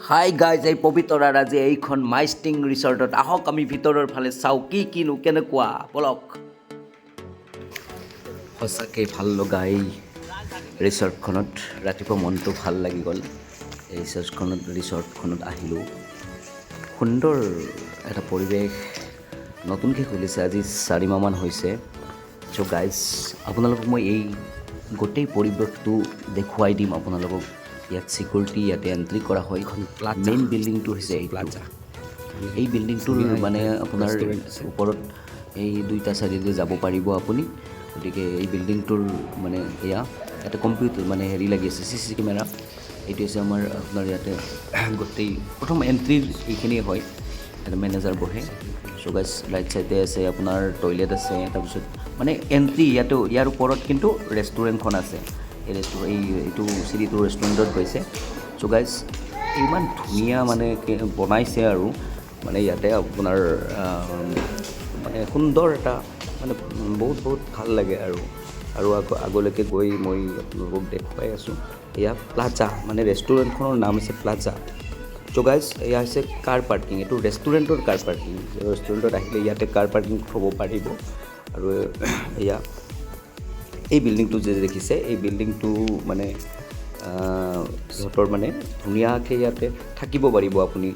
Hi guys, এই পবিতৰাৰ আজি এইখন মাইষ্টিং ৰিচৰ্টত আহক, আমি ভিতৰৰ ফালে চাওঁ কি কিনো কেনেকুৱা। বলক। সঁচাকৈ ভাল লগা এই ৰিচৰ্টখনত ৰাতিপুৱা মনটো ভাল লাগি গ'ল। এই ৰিচৰ্টখনত আহিলোঁ। সুন্দৰ এটা পৰিৱেশ। নতুনকৈ খুলিছে, আজি 4 মাহমান হৈছে। চ' গাইজ, আপোনালোকক মই এই গোটেই পৰিৱেশটো দেখুৱাই দিম আপোনালোকক। ইয়াত চিকিউৰিটি, ইয়াতে এণ্ট্ৰি কৰা হয়। এইখন প্লাজা। মেইন বিল্ডিংটো হৈছে এইটো। প্লাজা। এই বিল্ডিংটোৰ মানে আপোনাৰ ৰেষ্টুৰেণ্ট আছে। ওপৰত এই দুইটা চাইডেদি যাব পাৰিব আপুনি। গতিকে এই বিল্ডিংটোৰ মানে এয়া ইয়াতে কম্পিউটাৰ মানে হেৰি লাগি আছে, চি চি কেমেৰা। এইটো হৈছে আমাৰ আপোনাৰ ইয়াতে গোটেই প্ৰথম এণ্ট্ৰিৰ এইখিনিয়ে হয়। ইয়াতে মেনেজাৰ বহে। চ' গাইজ, ৰাইট চাইডে আছে আপোনাৰ টয়লেট আছে। তাৰপিছত মানে এণ্ট্ৰি ইয়াতো, ইয়াৰ ওপৰত কিন্তু ৰেষ্টুৰেণ্টখন আছে। এই এইটো চিৰিটো ৰেষ্টুৰেণ্টত গৈছে। চ' গাইজ, ইমান ধুনীয়া মানে বনাইছে আৰু মানে ইয়াতে আপোনাৰ মানে সুন্দৰ এটা মানে বহুত বহুত ভাল লাগে। আৰু আৰু আগলৈকে গৈ মই আপোনালোকক দেখুৱাই আছোঁ। এয়া প্লাজা, মানে ৰেষ্টুৰেণ্টখনৰ নাম হৈছে প্লাজা। চ' গাইজ, এয়া হৈছে কাৰ পাৰ্কিং। এইটো ৰেষ্টুৰেণ্টৰ কাৰ পাৰ্কিং। ৰেষ্টুৰেণ্টত আহিলে ইয়াতে কাৰ পাৰ্কিং থ'ব পাৰিব। আৰু এয়া এই বিল্ডিংটো যে দেখিছে, এই বিল্ডিংটো মানে সিহঁতৰ মানে ধুনীয়াকৈ ইয়াতে থাকিব পাৰিব আপুনি।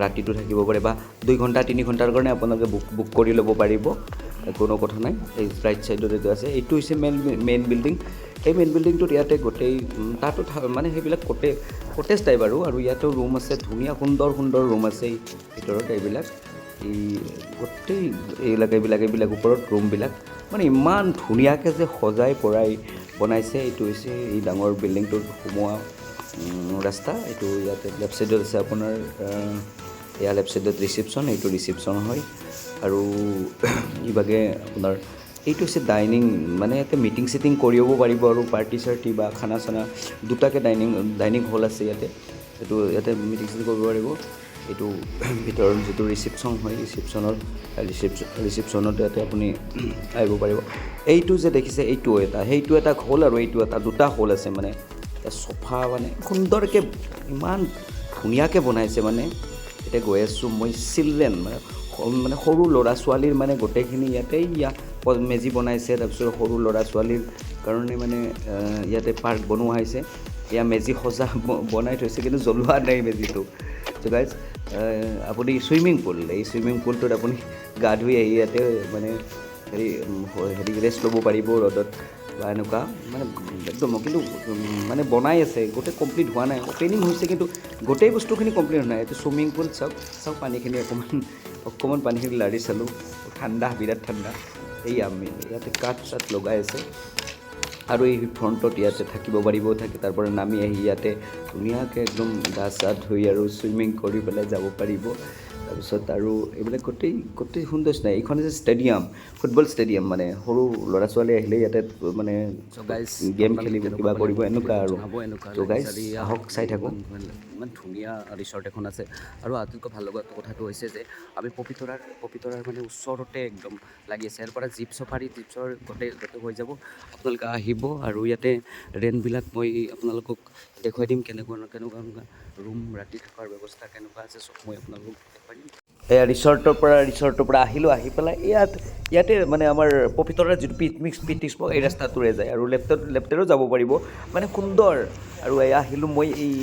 ৰাতিটো থাকিব পাৰে বা 2 ঘণ্টা 3 ঘণ্টাৰ কাৰণে আপোনালোকে বুক বুক কৰি ল'ব পাৰিব, কোনো কথা নাই। এই ৰাইট ছাইডত এইটো আছে, এইটো হৈছে মেইন মেইন বিল্ডিং। এই মেইন বিল্ডিংটোত ইয়াতে গোটেই তাতো মানে সেইবিলাক কটেজ টাইপ আৰু আৰু ইয়াতেও ৰুম আছে। ধুনীয়া সুন্দৰ সুন্দৰ ৰুম আছে এই ভিতৰত। এইবিলাক এই গোটেই এইবিলাক এইবিলাক এইবিলাক ওপৰত ৰুমবিলাক মানে ইমান ধুনীয়াকৈ যে সজাই পৰাই বনাইছে। এইটো হৈছে এই ডাঙৰ বিল্ডিংটোত সোমোৱা ৰাস্তা এইটো। ইয়াতে লেফ্ট ছাইডত আছে আপোনাৰ এয়া লেফ্ট ছাইডত ৰিচিপশ্যন, এইটো ৰিচিপশ্যন হয়। আৰু ইভাগে আপোনাৰ এইটো হৈছে ডাইনিং, মানে ইয়াতে মিটিং চিটিং কৰিব পাৰিব আৰু পাৰ্টি চাৰ্টি বা খানা চানা। দুটাকৈ ডাইনিং ডাইনিং হল আছে ইয়াতে। এইটো ইয়াতে মিটিং চিটিং কৰিব পাৰিব। এইটো ভিতৰত যিটো ৰিচিপশ্যন হয়, ৰিচিপশ্যনত ইয়াতে আপুনি আহিব পাৰিব। এইটো যে দেখিছে, এইটো এটা, সেইটো এটা হল আৰু এইটো এটা, দুটা হল আছে। মানে চফা, মানে সুন্দৰকৈ ইমান ধুনীয়াকৈ বনাইছে। মানে এতিয়া গৈ আছোঁ মই চিলড্ৰেন মানে মানে সৰু ল'ৰা ছোৱালীৰ মানে গোটেইখিনি ইয়াতে মেজি বনাইছে। তাৰপিছত সৰু ল'ৰা ছোৱালীৰ কাৰণে মানে ইয়াতে পাৰ্ক বনোৱা হৈছে। এয়া মেজি সজা বনাই থৈছে, কিন্তু জ্বলোৱা নাই মেজিটো। চ' গাইজ, আপুনি চুইমিং পুল, এই চুইমিং পুলটোত আপুনি গা ধুই আহি ইয়াতে মানে হেৰি হেৰি ৰেষ্ট ল'ব পাৰিব ৰ'দত বা এনেকুৱা। মানে একদম কিন্তু মানে বনাই আছে, গোটেই কমপ্লিট হোৱা নাই। অ'পেনিং হৈছে, কিন্তু গোটেই বস্তুখিনি কমপ্লিট হোৱা নাই। এইটো চুইমিং পুল, চাওক চাওক পানীখিনি। অকণমান অকণমান পানীখিনি লাৰি চালোঁ, ঠাণ্ডা, বিৰাট ঠাণ্ডা। এই আমি ইয়াতে কাঠ চাঠ লগাই আছে আৰু এই ফ্ৰণ্টত ইয়াতে থাকিব পাৰিব। থাকি তাৰ পৰা নামি আহি ইয়াতে ধুনীয়াকৈ একদম গা চা ধুই আৰু চুইমিং কৰি পেলাই যাব পাৰিব। তাৰপিছত আৰু এইবিলাক গোটেই গোটেই সুন্দৰ নাই। এইখন হৈছে ষ্টেডিয়াম, ফুটবল ষ্টেডিয়াম। মানে সৰু ল'ৰা ছোৱালী আহিলে ইয়াতে মানে চ' গাইজ, গেম খেলিব, কিবা কৰিব, এনেকুৱা আৰু। জনাব এনেকুৱা। ত' গাইজ, আহক, চাই থাকোঁ। ইমান ধুনীয়া ৰিচৰ্ট এখন আছে। আৰু আটাইতকৈ ভাল লগা কথাটো হৈছে যে আমি পবিতৰাৰ পবিতৰাৰ মানে ওচৰতে একদম লাগি আছে। ইয়াৰ পৰা জীপ চফাৰী, জীপছৰ গোটেই গোটেই হৈ যাব। আপোনালোকে আহিব আৰু ইয়াতে ৰেণ্টবিলাক মই আপোনালোকক দেখুৱাই দিম। কেনেকুৱা কেনেকুৱা কেনেকুৱা ৰুম, ৰাতি থকাৰ ব্যৱস্থা কেনেকুৱা আছে, চব মই আপোনালোকক দেখুৱাই দিম। এয়া ৰিচৰ্টৰ পৰা আহিলোঁ। আহি পেলাই ইয়াত ইয়াতে মানে আমাৰ পবিতৰাৰ যিটো পিকনিক পিকনিক স্পট, এই ৰাস্তাটোৰে যায় আৰু লেফ্টেৰেও যাব পাৰিব। মানে সুন্দৰ। আৰু এয়া আহিলোঁ মই এই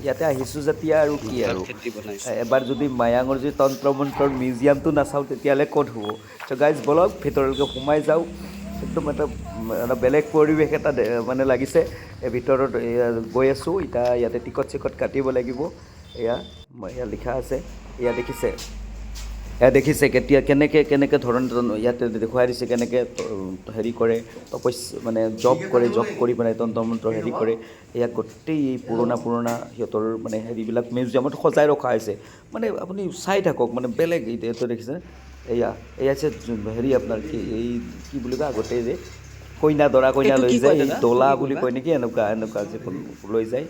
ইয়াতে আহিছোঁ যেতিয়া আৰু কি আৰু খেতি বনাইছে। এবাৰ যদি মায়াঙৰ যদি তন্ত্ৰ মন্ত্ৰৰ মিউজিয়ামটো নাচাওঁ, তেতিয়াহ'লে ক'ত হ'ব? চ' গাইজ, ব'লক, ভিতৰলৈকে সোমাই যাওঁ। একদম এটা এটা বেলেগ পৰিৱেশ এটা মানে লাগিছে। এই ভিতৰত এয়া গৈ আছোঁ এতিয়া। ইয়াতে টিকট চিকট কাটিব লাগিব। এয়া মই এয়া লিখা আছে, এয়া দেখিছে, এয়া দেখিছে কেতিয়া কেনেকৈ কেনেকৈ ধৰণৰ ইয়াতে দেখুৱাই দিছে, কেনেকৈ হেৰি কৰে, তপস্যা মানে জপ কৰে, জপ কৰি পেলাই তন্ত্ৰ মন্ত্ৰ হেৰি কৰে। এয়া গোটেই এই পুৰণা পুৰণা সিহঁতৰ মানে হেৰিবিলাক মিউজিয়ামত সজাই ৰখা হৈছে। মানে আপুনি চাই থাকক, মানে বেলেগ। এইটো দেখিছে, এয়া এয়া হৈছে হেৰি আপোনাৰ কি এই কি বুলি কয়, আগতে যে কইনা দৰা কইনা এইটো লৈ কি যায়, কয় এই দাদা? দোলা কি বুলি কয়? কয় নেকি, এনেকুৱা এনেকুৱা যিখন লৈ যায়,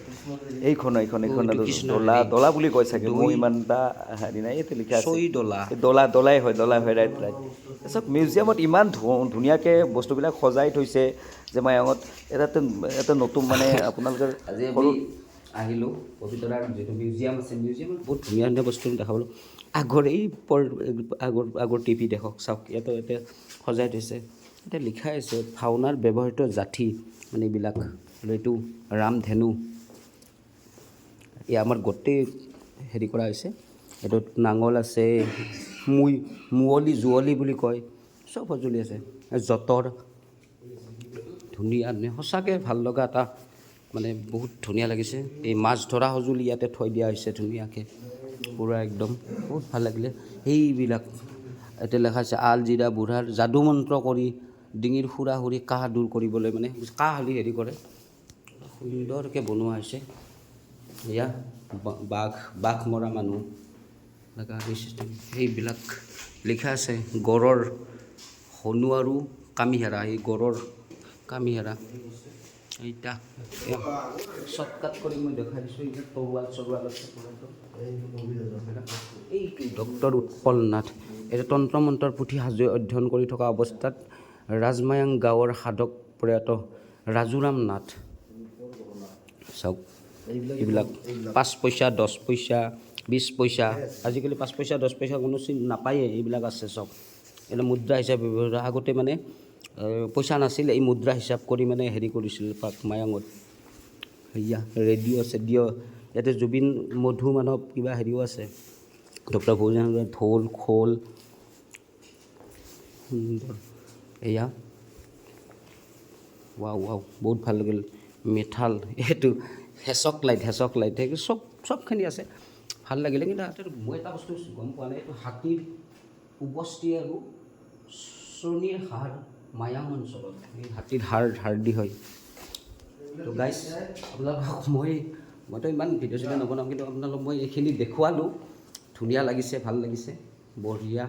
এইখন এইখন এইখন এইটো কৃষ্ণ দোলা। হেৰি। দোলা বুলি কয় চাগে, মোৰ দৈ। ইমান এটা হেৰি নাই। ইয়াতে লিখা আছে। চৈ দোলা। এই দোলা, দোলাই হয়, দোলাই হয়, ৰাইট ৰাইট। তাৰপিছত মিউজিয়ামত ইমান ধুনীয়াকৈ বস্তুবিলাক সজাই থৈছে যে মায়ঙত এটা এটা নতুন মানে আপোনালোকৰ আজি সৰু আমি আহিলোঁ পবিতৰাৰ যিটো মিউজিয়াম আছে, মিউজিয়ামত বহুত ধুনীয়া ধুনীয়া বস্তু দেখা পালোঁ। আগৰ এই পৰ আগৰ আগৰ টিভি দেখক, চাওক, ইয়াতে ইয়াতে সজাই থৈছে। ইয়াতে লিখাই আছে ভাওনাৰ ব্যৱহৃত যাঠি, মানে এইবিলাক। আৰু এইটো ৰামধেনু। এই আমাৰ গোটেই হেৰি কৰা হৈছে। এইটোত নাঙল আছে, মুই মুৱলি যুৱলি বুলি কয়, চব সঁজুলি আছে, যঁতৰ, ধুনীয়া ধুনীয়া। সঁচাকৈ ভাল লগা এটা, মানে বহুত ধুনীয়া লাগিছে। এই মাছ ধৰা সঁজুলি ইয়াতে থৈ দিয়া হৈছে ধুনীয়াকৈ, পূৰা একদম বহুত ভাল লাগিলে। সেইবিলাক ইয়াতে লেখা আছে, আল জিৰা বুঢ়াৰ যাদু মন্ত্ৰ কৰি ডিঙিৰ সুৰা সুৰি কাহ দূৰ কৰিবলৈ, মানে কাহ হ'লে হেৰি কৰে। সুন্দৰকৈ বনোৱা হৈছে। এয়া বাঘ, বাঘ মৰা মানুহ লগা চিষ্টেম। সেইবিলাক লিখা আছে, গড়ৰ হনু আৰু কামিহাৰা, এই গড়ৰ কামিহাৰা। এইটা শ্বৰ্টকাট কৰি মই দেখাই দিছোঁ। এতিয়া তৰোৱাল চৰোৱাল আছে পুৰা একদম। এইটো ডক্টৰ উৎপল নাথ। এইটো তন্ত্ৰ মন্ত্ৰৰ পুথি সাজু অধ্যয়ন কৰি থকা অৱস্থাত ৰাজমায়াং গাঁৱৰ সাধক প্ৰয়াত ৰাজুৰাম নাথ। চাওক, এইবিলাক 5 পইচা, 10 পইচা, 20 পইচা। আজিকালি 5 পইচা, 10 পইচা কোনো চিন নাপায়েই। এইবিলাক আছে চব। এইবিলাক মুদ্ৰা হিচাপে ব্যৱহাৰ। আগতে মানে পইচা নাছিল, এই মুদ্ৰা হিচাপ কৰি মানে হেৰি কৰিছিল পাক মায়াঙত। সেয়া ৰেডিঅ' চেডিঅ'। ইয়াতে জুবিন মধু মানৱ কিবা হেৰিও আছে। ডক্টৰ ভূপেন হাজৰিকাৰ ঢোল, খোল, সুন্দৰ। এয়া ৱাও ৱাও, বহুত ভাল লাগিল। মেঠাল, এইটো হেচক লাইট, হেচক লাইট, সেই চব চবখিনি আছে। ভাল লাগিলে। কিন্তু তাতে মই এটা বস্তু গম পোৱা নাই, এইটো হাতীৰ উবস্তি আৰু শ্ৰোণীৰ হাড় মায়াং অঞ্চলত। এই হাতীৰ হাড়, হাৰ্ডি হয়। তো গাইজ, আপোনালোকক মইতো ইমান ভিডিঅ' চিডিঅ' নবনাওঁ, কিন্তু আপোনালোক মই এইখিনি দেখুৱালোঁ। ধুনীয়া লাগিছে, ভাল লাগিছে, বঢ়িয়া।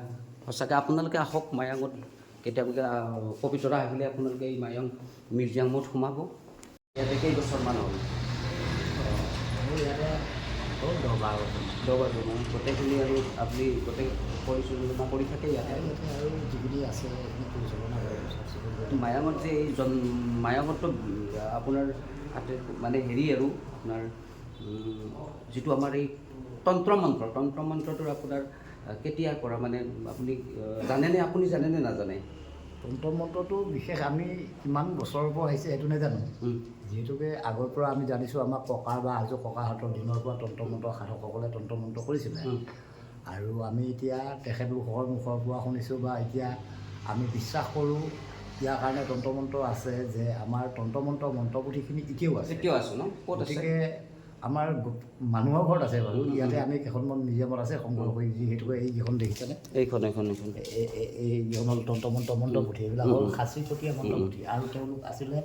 সঁচাকৈ আপোনালোকে আহক মায়াঙত কেতিয়াবা। পবিতৰা আহিলে আপোনালোকে এই মায়াং মিউজিয়ামত সোমাব। ইয়াতে কেইবছৰমান হ'ল? মোৰ ইয়াতে হ'ল 10-12 বছৰ। 10 বছৰমান। গোটেইখিনি আৰু আপুনি গোটেই পৰিচালনা কৰি থাকে ইয়াতে? ইয়াতে আৰু যিখিনি আছে সেইখিনি পৰিচালনা কৰে, চাফ চিকুণ কৰি। মায়াঙত যে এই জন মায়াঙততো আপোনাৰ তাতে মানে হেৰি আৰু আপোনাৰ যিটো আমাৰ এই তন্ত্ৰ মন্ত্ৰ, তন্ত্ৰ মন্ত্ৰটোৰ আপোনাৰ কেতিয়াৰ পৰা, মানে আপুনি জানেনে, আপুনি জানেনে নাজানে? তন্ত্ৰ মন্ত্ৰটো বিশেষ আমি কিমান বছৰৰ পৰা আহিছে সেইটো নাজানো। যিহেতুকে আগৰ পৰা আমি জানিছোঁ, আমাৰ ককা বা আজো ককাহঁতৰ দিনৰ পৰা তন্ত্ৰ মন্ত্ৰ সাধকসকলে তন্ত্ৰ মন্ত্ৰ কৰিছিলে। আৰু আমি এতিয়া তেখেতলোকৰ মুখৰ পৰা শুনিছোঁ বা এতিয়া আমি বিশ্বাস কৰোঁ, ইয়াৰ কাৰণে তন্ত্ৰ মন্ত্ৰ আছে যে আমাৰ তন্ত্ৰ মন্ত্ৰ মন্ত্ৰপুথিখিনি এতিয়াও আছে। এতিয়াও আছে ন? ক'ত আছে? গতিকে আমাৰ মানুহৰ ঘৰত আছে বাৰু। ইয়াতে আমি কেইখনমান মিউজিয়ামত আছে সংগ্ৰহ কৰি, যিহেতুকে এইকেইখন দেখিছেনে? এইখন, এইখন, এইখন। এইকেইখন হ'ল তন্ত্ৰ মন্ত্ৰ মন্ত্ৰপুথি। এইবিলাক হ'ল সাঁচি মন্ত্ৰপুথি আৰু তেওঁলোক আছিলে,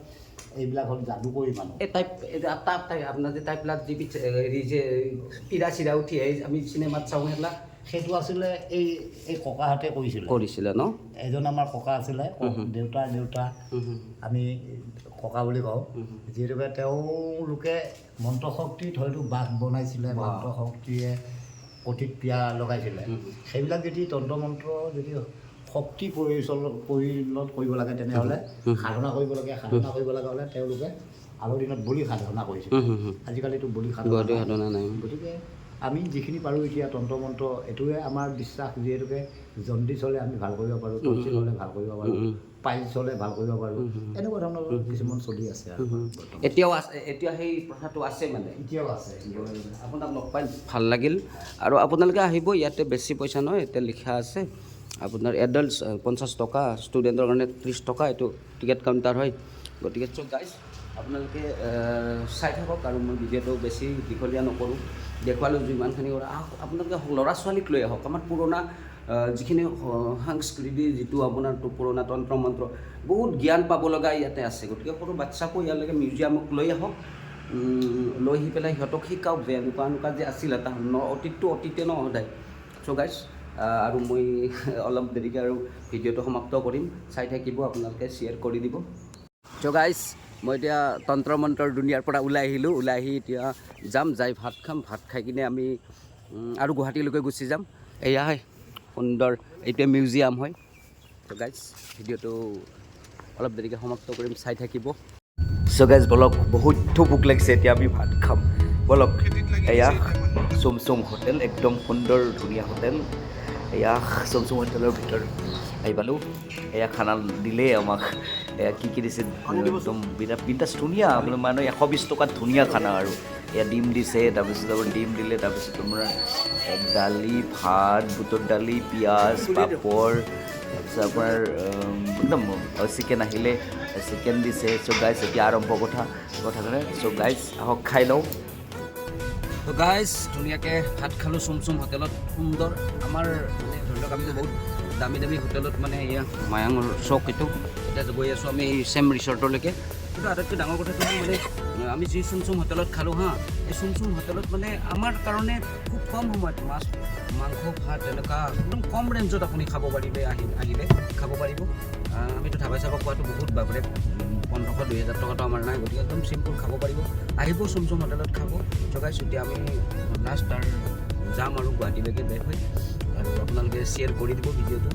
এইবিলাক হ'ল যাদুকৰী মানুহ। এই টাইপ তাপ টাইপ আপোনাৰ যে টাইপলাত যি হেৰি যে পীৰা চিৰা উঠি আহি আমি চিনেমাত চাওঁ, সেইবিলাক। সেইটো আছিলে এই এই ককাহঁতে কৰিছিলে। কৰিছিলে ন? এজন আমাৰ ককা আছিলে, দেউতাৰ দেউতা, আমি ককা বুলি কওঁ। যিহেতুকে তেওঁলোকে মন্ত্ৰশক্তিত হয়তো বাঘ বনাইছিলে, মন্ত্ৰশক্তিয়ে কটিত পিয়া লগাইছিলে। সেইবিলাক যদি তন্ত্ৰ মন্ত্ৰ যদি শক্তি পৰিণত কৰিব লাগে, তেনেহ'লে সাধনা কৰিব লাগে। সাধনা কৰিব লগা হ'লে তেওঁলোকে আগৰ দিনত বলি সাধনা কৰিছিলে। আজিকালিতো বলি সাধনা বলি নাই। সাধনা নাই। গতিকে আমি যিখিনি পাৰোঁ এতিয়া তন্ত্ৰ মন্ত্ৰ, এইটোৱে আমাৰ বিশ্বাস। যিহেতুকে জণ্ডিছ হ'লে আমি ভাল কৰিব পাৰোঁ, টনচিল হ'লে ভাল কৰিব পাৰোঁ, পাইলছ হ'লে ভাল কৰিব পাৰোঁ, এনেকুৱা ধৰণৰ কিছুমান চলি আছে আৰু বৰ্তমান। এতিয়াও আছে, এতিয়া সেই প্ৰথাটো আছে মানে। এতিয়াও আছে। আপোনাক লগ পাই ভাল লাগিল আৰু আপোনালোকে আহিব ইয়াতে। বেছি পইচা নহয়। ইয়াতে লিখা আছে আপোনাৰ এডাল্টছ 50 টকা, ষ্টুডেণ্টৰ কাৰণে 30 টকা। এইটো টিকেট কাউণ্টাৰ হয়। গতিকে চ' গাইজ, আপোনালোকে চাই থাকক আৰু মই ভিডিঅ'টো বেছি দীঘলীয়া নকৰোঁ। দেখুৱালোঁ যিমানখিনি কৰোঁ। আহক আপোনালোকে, ল'ৰা ছোৱালীক লৈ আহক। আমাৰ পুৰণা যিখিনি সাংস্কৃতিক, যিটো আপোনাৰ পুৰণা তন্ত্ৰ মন্ত্ৰ, বহুত জ্ঞান পাব লগা ইয়াতে আছে। গতিকে সৰু বাচ্ছাকো ইয়ালৈকে মিউজিয়ামক লৈ আহক। লৈ আহি পেলাই সিহঁতক শিকাওক যে এনেকুৱা এনেকুৱা যে আছিল এটা ন। অতীতটো অতীতে ন সদায়। চ' গাইজ, আৰু মই অলপ দেৰিকৈ আৰু ভিডিঅ'টো সমাপ্ত কৰিম। চাই থাকিব আপোনালোকে, শ্বেয়াৰ কৰি দিব। চ' গাইজ, মই এতিয়া তন্ত্ৰ মন্ত্ৰৰ দুনিয়াৰ পৰা ওলাই আহিলোঁ। ওলাই আহি এতিয়া যাম, যাই ভাত খাম। ভাত খাই কিনে আমি আৰু গুৱাহাটীলৈকে গুচি যাম। এয়া হয় সুন্দৰ, এইটোৱে মিউজিয়াম হয়। চ' গাইজ, ভিডিঅ'টো অলপ দেৰিকৈ সমাপ্ত কৰিম, চাই থাকিব। চ' গাইজ, বলক, বহুত ভোক লাগিছে, এতিয়া আমি ভাত খাম। ব'লক, এয়া চুম চুম হোটেল, একদম সুন্দৰ ধুনীয়া হোটেল। এয়া চুম চুম হোটেলৰ ভিতৰত আহি পালোঁ। এয়া খানা দিলেই আমাক। এয়া কি কি দিছে, একদম বিৰাট বিন্দাছ ধুনীয়া। আপোনাৰ মানে 120 টকাত ধুনীয়া খানা। আৰু এয়া ডিম দিছে, তাৰপিছত আপোনাৰ ডিম দিলে, তাৰপিছত তোমাৰ দালি, ভাত, বুটৰ দালি, পিঁয়াজ, পাপৰ, তাৰপিছত আপোনাৰ একদম চিকেন আহিলে, চিকেন দিছে। চ' গাইজ, এতিয়া আৰম্ভ কথা কথা। চ' গাইজ, আহক, খাই লওঁ। তো গাইজ, ধুনীয়াকৈ ভাত খালোঁ চুম চুম হোটেলত। সুন্দৰ। আমাৰ মানে ধৰি লওক, আমিতো বহুত দামী দামী হোটেলত মানে, এয়া মায়াঙৰ চক এইটো। এতিয়া গৈ আছোঁ আমি চেম ৰিচৰ্টলৈকে। কিন্তু আটাইতকৈ ডাঙৰ কথাটো হ'ল মানে আমি যি চুম চুম হোটেলত খালোঁ হা, এই চুম চুম হোটেলত মানে আমাৰ কাৰণে খুব কম সময়ত মাছ, মাংস, ভাত এনেকুৱা একদম কম ৰেঞ্জত আপুনি খাব পাৰিলে, আহিলে খাব পাৰিব। আমিতো ধাবা চাবা খোৱাটো বহুত, বাপৰে, 1500 2000 টকাটো আমাৰ নাই। গতিকে একদম চিম্পুল খাব পাৰিব। আহিব, চুম চুম হোটেলত খাব জগাইছোঁ। এতিয়া আমি লাষ্ট তাৰ যাম আৰু গুৱাহাটীলৈকে বেক হৈ। আৰু আপোনালোকে শ্বেয়াৰ কৰি দিব ভিডিঅ'টো।